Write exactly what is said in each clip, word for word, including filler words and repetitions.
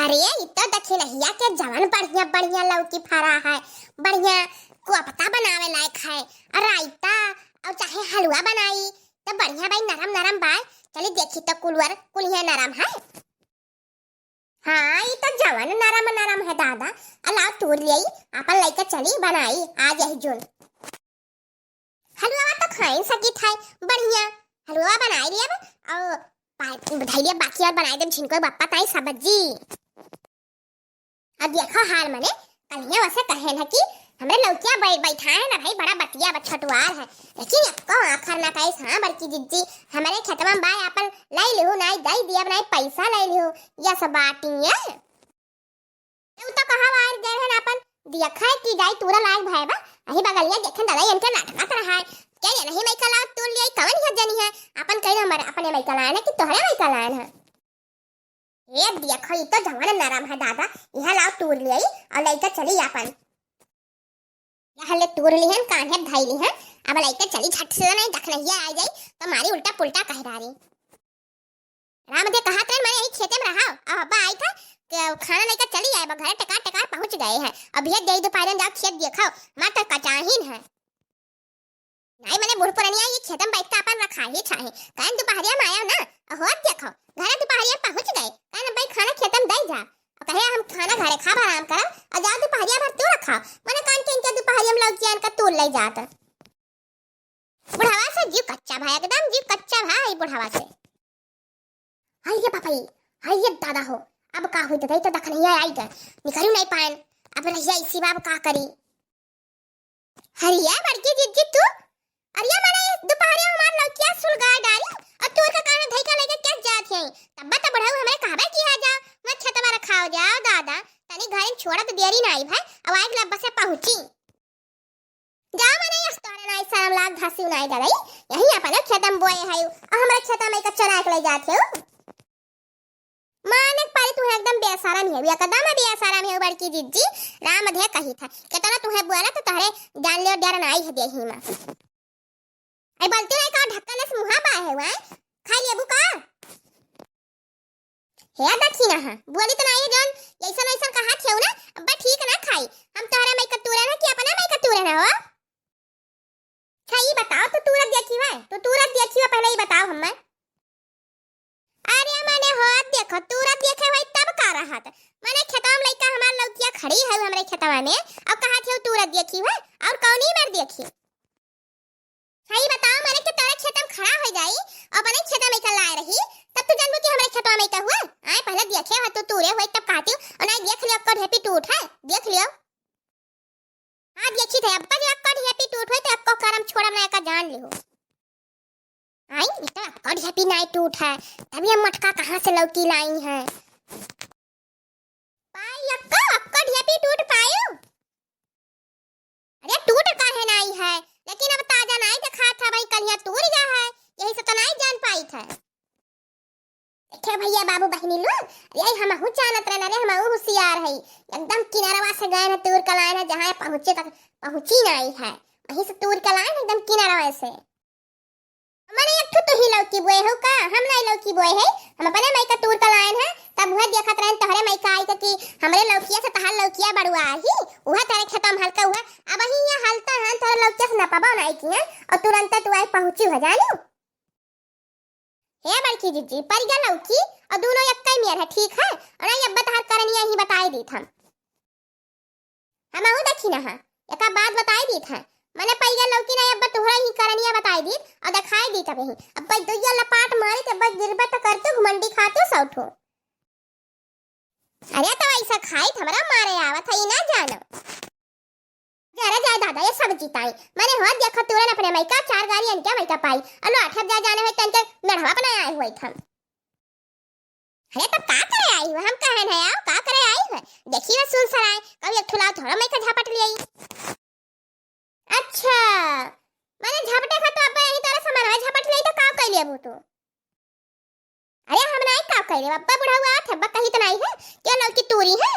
अरे, ई तो दखिनहिया के जवन बढ़िया बढ़िया लौकी फरा है, बढ़िया कोफ्ता बनावे लायक है, और रायता, और चाहे हलवा बनाई, तो बढ़िया बाई, नरम नरम बाय। चली देखी तो कुलवर कुलिया नरम है। हाँ, ई तो जवन नरम नरम है दादा। अलाव तूर लियाई, आपन लइका चली बनाई, आ जाई जून। हलवा तो खाई सकी था, बढ़िया हलवा बनाई लिया बा, और पा-, धइलिया बाकी और बनाई देब झिनको बप्पा ताई सब्जी। अब देखो हाल मने, कलिया वसे कहे न कि हमरे लौकिया बै-, बैठा है ना भाई, बड़ा बतिया बा, छटुआर है, लेकिन एको आखर ना कहिस। हाँ बड़की जिज्जी, हमरे खेतवा में बाय, आपन लै लिहू, नाई दई दिया, नाई पैसा लै लिहू, या सब बाटी है। तू तो कहा वार गए है ना, आपन दिया खाए कि जाई तूरा लायक भाई बा, अही बगलिया देखे दादा इनके नाटकत रहा है, क्या ये नहीं मैं कला तू लिया कवन है जनी है, आपन कहीं हमर अपने मैं कला है कि तोहरे मैं कला है। ए देखो, ई तो जवन नरम है दादा, इहा लाव तूर लियाई और लइका चली आपन। यह ले तूर लिहन, कान्हे धई लिहन, अब लइका चली झट से, नहीं दखनहिया आ जाई तो मारी उल्टा पुल्टा कह डारी। राम दे कहा तेरे मने यही खेते में रहा, अब अब्बा आई था कि खाना लइका चली आए, घरे टेकार टेकार पहुँच गए हैं, अब ये दे दोपहर में जाओ खेत देखो, मत कचाहिन है। नाई मने बूढ़ पुरनिया ये खेतम बैठ के आपन रखा ही चाहे। काहे दुपहरिया में आया ना, अहो देखो, घरे दुपहरिया पहुँच गए। काहे भाई खाना खेतम दई जा। और कहे हम खाना घरे खाब आराम करब, और जाओ दुपहरिया भर तू रखा। मने कान के इनके दुपहरिया में लौकिया इनका तूल ले जात। बुढ़ावा से जीव कच्चा भा, एकदम जीव कच्चा भा ई बुढ़ावा से। हाय रे बापा रे, हाय रे दादा हो, अब का होई दादा, ई तो दखनहिया आई गए, निकलू नहीं पाएन, अब रहिया इसी बा, अब का करी? हरिया बड़की जिज्जी तू, अरिया मने ये दुपहरिया हमार लौकिया सुलगा डारी, और तू का कान धई का लेके क्या जात है? तब तो बुढ़ऊ हमरे कहबे किया जा, मैं खेतवा रखाओ जाओ दादा, तनी घर में छोड़त देरी नाई भाई, अब आइग लब्बा से पहुँची। जा मने यस तोरे नाई शरम लाग घासी नाई डरई, यही अपने खेतम बोए है, और हमरे खेतम एक चराए के ले जात है। माने पारी तुहे एकदम बेशरम है, एकदम बेशरम है बड़की जिज्जी, राम धे कही था, केतना तुहे बोला तो तोहरे जान ले डर नाई है देही में। आई बोलती नहीं का ढक्कन से मुँहा बाए है, वाए? खाई लेबू का? हे दखिनहा, बोली तो नाई है जौन, ऐसन ऐसन कहा थे ना, अब्बा ठीक ना खाई। हम तोहरा माई का तूरे ना कि अपना माई का तूरे ना हो? अच्छा, ई बताओ, तू तूरत देखी है? तू तूरत देखी है, पहले ई बताओ हमें। अरे मने हो, देखो, तूरत देखे भाई तब का रहत। मने खेतवा में लइका हमार लौकिया खड़ी है हमरे खेतवा में, और कहा थे तूरत देखी है, और कौनी बार देखी? सही बताओ, मने के तोरे खेत में खड़ा हो जाई, और अपने खेत में का लाए रही, तब तू जानबू कि हमरे खेतवा में का हुआ? आए, पहले देखे हो तू तूरे हुए तब कहती, और नहीं देख लियो, अक्को ढेपी टूट है, देख लियो। हाँ, देखी थे, अब्बा जो अक्को ढेपी टूट हुई, तो अक्को करम छोड़म ना का जान लिहो। आई, ये तो अक्को ढेपी नहीं टूट है, तब ये मटका कहाँ से लौकी लाई है? पाई अक्को, अक्को ढेपी टूट पायू? अरे टूट काहे नाई है, लेकिन अब ताजा नाई दिखात है भाई, कलिया तूर गया है, यही से तो नाई जान पाई थे। देखे भैया बाबू बहिनी लोग, यही हमहू जानत रहना रे, हमहू होशियार है, एकदम किनारवा से गए हैं तूर के लाए हैं, जहाँ पहुँचे तक पहुँची नाई है, वहीं से तूर के लाए हैं एकदम किनारवा से। मने एक ठो तू ही लौकी बोए हो का? हम नहीं लौकी बोए है, हम अपने माई का तूर का लायन है। तब वह देखत रहन तोहरे माई का आई के कि हमरे लौकिया से तहार लौकिया बड़ुआ ही, वह तेरे खेतवा में हल्का हुआ। अब ही ये हलता है तोहरे लौकिया से नपबा नहीं की है, और तुरंत तू आई पहुँची हो जानी। हे बड़की जिज्जी, परिया लौकी और दोनों एक ही मेर है, ठीक है? और नहीं अब तहार करनिया ही बताई दी हम। हमहू देखी ना हा, एका बात बताई दीत है। मने पइगा लौकी ना, अब तोहरा ही करनिया बताई दीत और देखाई दीत अब यही। अब भाई दुइया लपाट मारी त बस गिरबे तो करतू घुमंडी खातू सौठो। अरे तो ऐसा खाई त हमरा मारे आवत है, ई ना जानो। जरा जाए दादा, ये सब जीताई। मने हो देखो तुरन अपने माई का चार गाड़ी अनके माई का पाई। अलो आठ जा जाने है तन के नढ़वा बनाए आए हुए थे हम। अरे तब का करे आई हो? हम कहन है आओ, का करे आई हो? देखी ना सुन सराय, कभी एक ठुला थोड़ा मैं का झपट ले आई। अच्छा, माने झपटे खा तो अब यही तरह से मनवा झपट ले आई तो का कर लेबू तू? अरे हम नहीं का कर लेब, अब्बा बुढ़ा हुआ थे, अब्बा कही तो नहीं है, क्या लौकी तूरी है?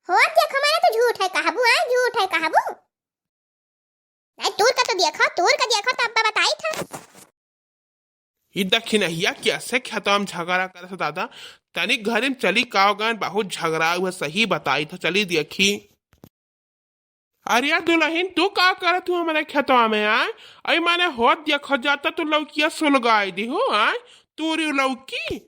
हो देखो माने तू झूठ है कहबू, आ झूठ है कहबू। नहीं तूर का तो देखो, तूर का देखो तो अब्बा बताई था। ई दखिनहिया कैसे खेतवा में झगड़ा करत दादा, तनिक घरे में चली काव गन, बहुत झगड़ा हुआ, सही बताई तो चली देखी। अरे दुलहिन, तू का करत हू हमरे खेतवा में, आय? अई माने होत देखो जाता तू लौकिया सुलगाई दिहू, आय? तूरी लौकी।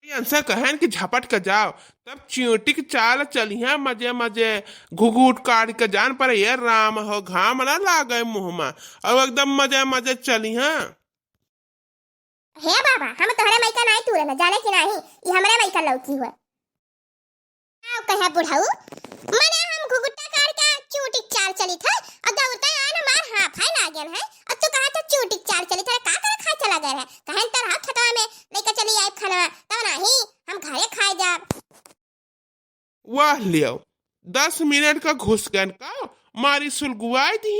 अनसे कहन कि झपट के जाओ, तब चिउटी के चाल चलिहैं मजे मजे, घुघुट काढ़ के जान पर ये राम हो, घाम ना लागे मुँह में, और एकदम मजे मजे चलिहैं। हे बाबा, हम तोहरे मइका नाई तूरन है, जाने कि नाही, ई हमरे मइका लौकी हुआ। आओ कहे बुढ़ऊ, मने हम घुघुट्टा काढ़ के चूटी चार चलित है, और दौड़ते आन हमार हाफाई लागेन है, और तू कहा तो चूटी चार चलित है, का करे खाए चला गए है? कहेन तो रहा खेतवा में लेके चली आइब खाना, तब नाही हम घरे खाए जाब। वाह लियो, दस मिनट का घुस गन का, मारी सुलगुआई दी।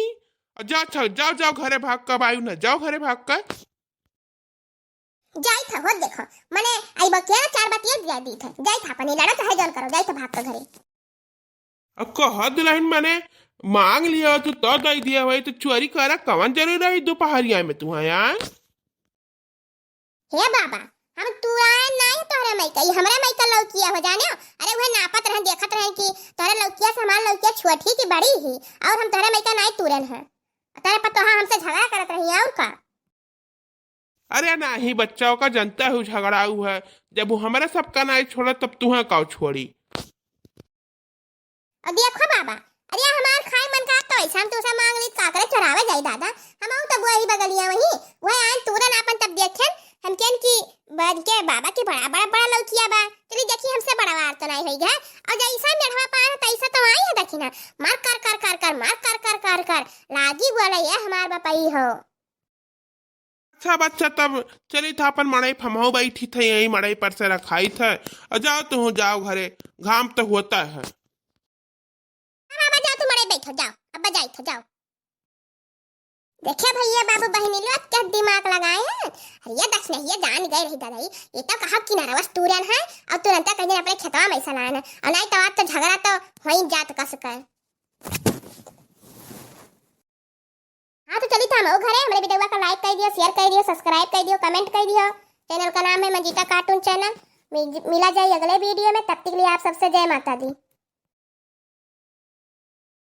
और जाओ, जाओ, जाओ, जाओ घरे भाग कर, आयु ना, जाओ घरे भाग कर। जाई था, होत देखो, मने आई बकिया ना चार बतिया दिया दी थे। जाई था, अपनी लड़ा चाहे जौन करो, जाई था भाग कर घरे। अब कह दुलहिन, मने मांग लिया हो तू तो दई दिया होई, तो चोरी करा कवन जरूरी रही दोपहरिया में तू यहाँ? हे बाबा, हम तुरान नाही तोहरे मइका, ई हमरे मइका लौकिया हो जाने हो। अरे उहे नापत रहन, देखत रहन कि तोहरे लौकिया से हमार लौकिया छोटी की बड़ी ही, और हम तोहरे मइका नाही तुरन है। तोहरे पतोहा हमसे झगड़ा करत रही और का? अरे नाही बच्चा, ओका जनता हूँ झगड़ाऊ है, जब वो हमरा सबका नाही छोड़ा तब तुहा का छोड़ी? और देखो बाबा, अरे हमार खाए मन का तो ऐसा हम तुसे मांग ली, काकरे चरावे जाई दादा, हम आऊ तब वही बगलिया वही, वह आन तुरन आपन तब देखेन, हम केन कि बन के बाबा की बड़ा बड़ा बड़ा लौकिया बा, चली देखी हमसे बड़ा वार तो नाही होई है, और जैसा मेढ़वा पान तैसा तो आई है देखी ना, मार कर कर कर कर, मार कर कर कर कर, लागी बोले ये हमार बपई हो। अच्छा बच्चा, तब चली था अपन मड़ई फमहू बैठी थे, यही मड़ई पर से रखाई थे। और जाओ तुहू जाओ घरे, घाम तो होता है। हाँ बाबा, जाओ तू मड़ई बैठो, जाओ, अब जाई थे, जाओ। देखे भैया बाबू बहिनी लोग क्या दिमाग लगाए हैं। अरे ये दक्षिणहिया जान गए रही दादा, ये तो कहा किनारवा से तुरन है और तुरंत कहीं अपने खेतवा में ऐसा लान है। और नहीं तो आप तो झगड़ा तो हो ही जात कस कर। हाँ, तो चली था हम घरे, हमरे वीडियो का like कर दियो, share कर दियो, subscribe कर दियो, comment कर दियो। Channel का नाम है मंजीता cartoon channel। मिल-, मिला जाए अगले वीडियो में, तब तक के लिए आप सबसे जय माता दी।